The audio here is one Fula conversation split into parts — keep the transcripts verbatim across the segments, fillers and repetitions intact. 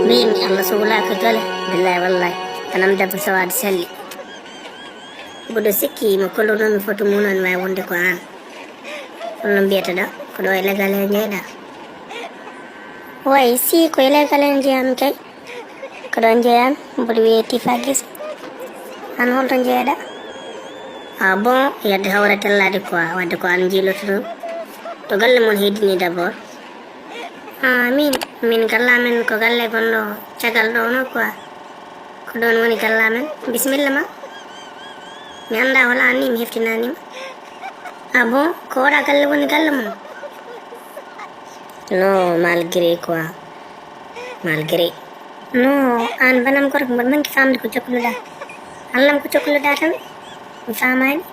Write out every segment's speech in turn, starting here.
Min, Allah suula ko jole. Billahi wallahi. Kanam debbo sawaade selli. Mboɗo sikki mo kollunomi foto mum, no waawi wonde ko aan. Holno mbiyata ɗa? Ko ɗo e legal he njeeɗa? Way, si ko e legal he njeeyami kay. Ko ɗo njeeyami, mboɗo wiyee Tifa Gise. Aan holto njeeyɗa? Ah bon, yadde hawre tellaade quoi, wadde ko aan njiiloto ɗum. To galle mon heddini d'abord? Ah, min, min galle amen ko galle gonɗo caggal ɗo no quoi. Ko ɗon woni galle amen. Bisimilla ma. Mi annda hol aan ni, mi heftinaani ma. Ah bon, ko oɗa galle woni galle mon? Non, malgré quoi. Malgré. Non, aan banam gorko mboɗo manki famde ko jokkunoɗa. Haalam ko jokkunoɗa tan. Mi faamaani.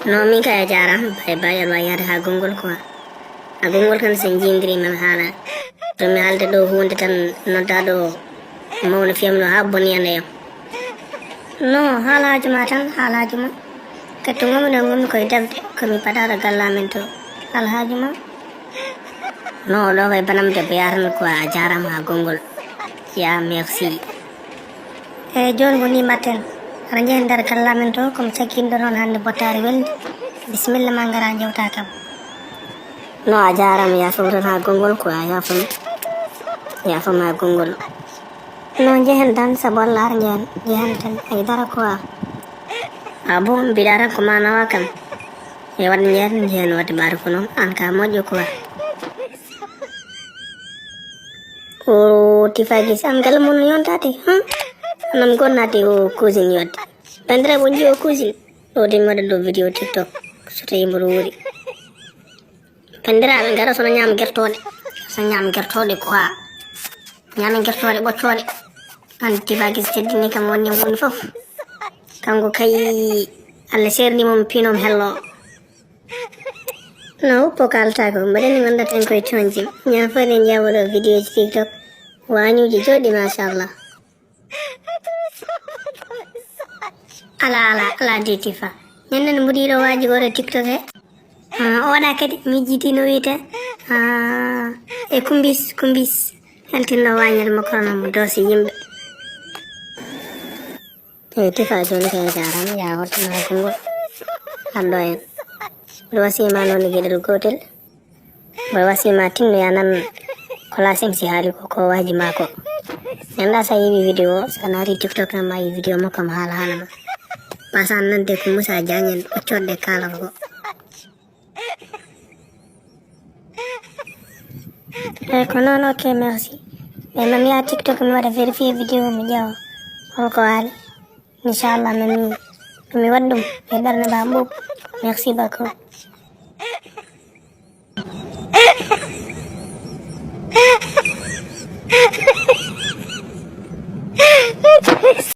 Non, min kay a jaaraama. Bay bay, aɗa waawi yahde haa gonngol quoi. A gonngol kan so njiindirii ma mi haala. To mi haalde ɗo huunde tan noddaaɗo mawno fiyamno haa boni ene yam. Non, haalaaji ma tan, haalaaji ma. Kadi to ngonmi ɗo ngonmi koye defde, ko mi paɗaaɗo galle amen to. Haalaaji ma. Non, ɗo kay banam debbo yaha tan quoi, a jaaraama haa gonngol. Ya, merci. Eyi, jooni ko ni mbaɗten. Aɗa njehi nder galle amen to, ko mi caggiiɗo ɗon hannde bottaari welndi. Bisimilla ma ngara njewta kam. Non, a jaaraama, yaafam tan haa gonngol quoi, yaafam. Yaafam haa gonngol. Non, njehen tan, sabu Allah aɗa njehen, njehen tan, ay dara quoi. Ah bon, mbiɗa tan ko ma nawa kam. E waɗde njehen, njehen waɗde ɓaade ko noon, aan ka moƴƴo quoi. O Tifa Gise, aan galle mon no yontaade, hmm? Anam gonnade o cousine yodde. Banndiraaɓe, on njii o cousine? Ɗo de mi waɗa ɗo vidéo TikTok, so tawi mboɗo wuuri. Banndiraaɓe, ngara sono ñaama gertooɗe. So ñaama gertooɗe quoi. Ñaamen gertooɗe ɓoccooɗe. Aan Tifa Gise teddini kam woni, woni fof. Kanko kay, Allah seerni mo, mi piino mi hello. No uppo kaaltaako, mbaɗen ni wonda tan koye tonji. Ñaam fof eɗen njawa ɗo vidéo ji TikTok. Waañuuji jooɗi, machallah. Ala, ala, ala de Tifa. Ñande no mbuɗiɗo waaji oɗo TikTok he. Ah, oɗa kadi miijidi no wiyete. Ah, e kumbis, kumbis. Haltinno waañal makko no mo doosi yimɓe. Eyi, Tifa, jooni kay a jaaraama, yaa hootana konngol. Addo en. Mboɗo wasiyma noon e geɗel gootel. Mboɗo wasiyma tinno ya nan ko Lasim si haali ko, ko waaji ma ko. Nenda sa yiwi vidéo, sa naati TikTok tan ma yi vidéo makko mo haala haala ma. Pasa nande ko Moussa Diagne en ɓoccorde kaalata ko. Eyi, ko noon, ok, merci. Mais mami yaha TikTok, mi waɗa vérifier vidéo, mi ƴeewa holko haali. Inchallah, mami, mami waɗa ɗum e ɓernde ma ɓuuɓ. Merci beaucoup.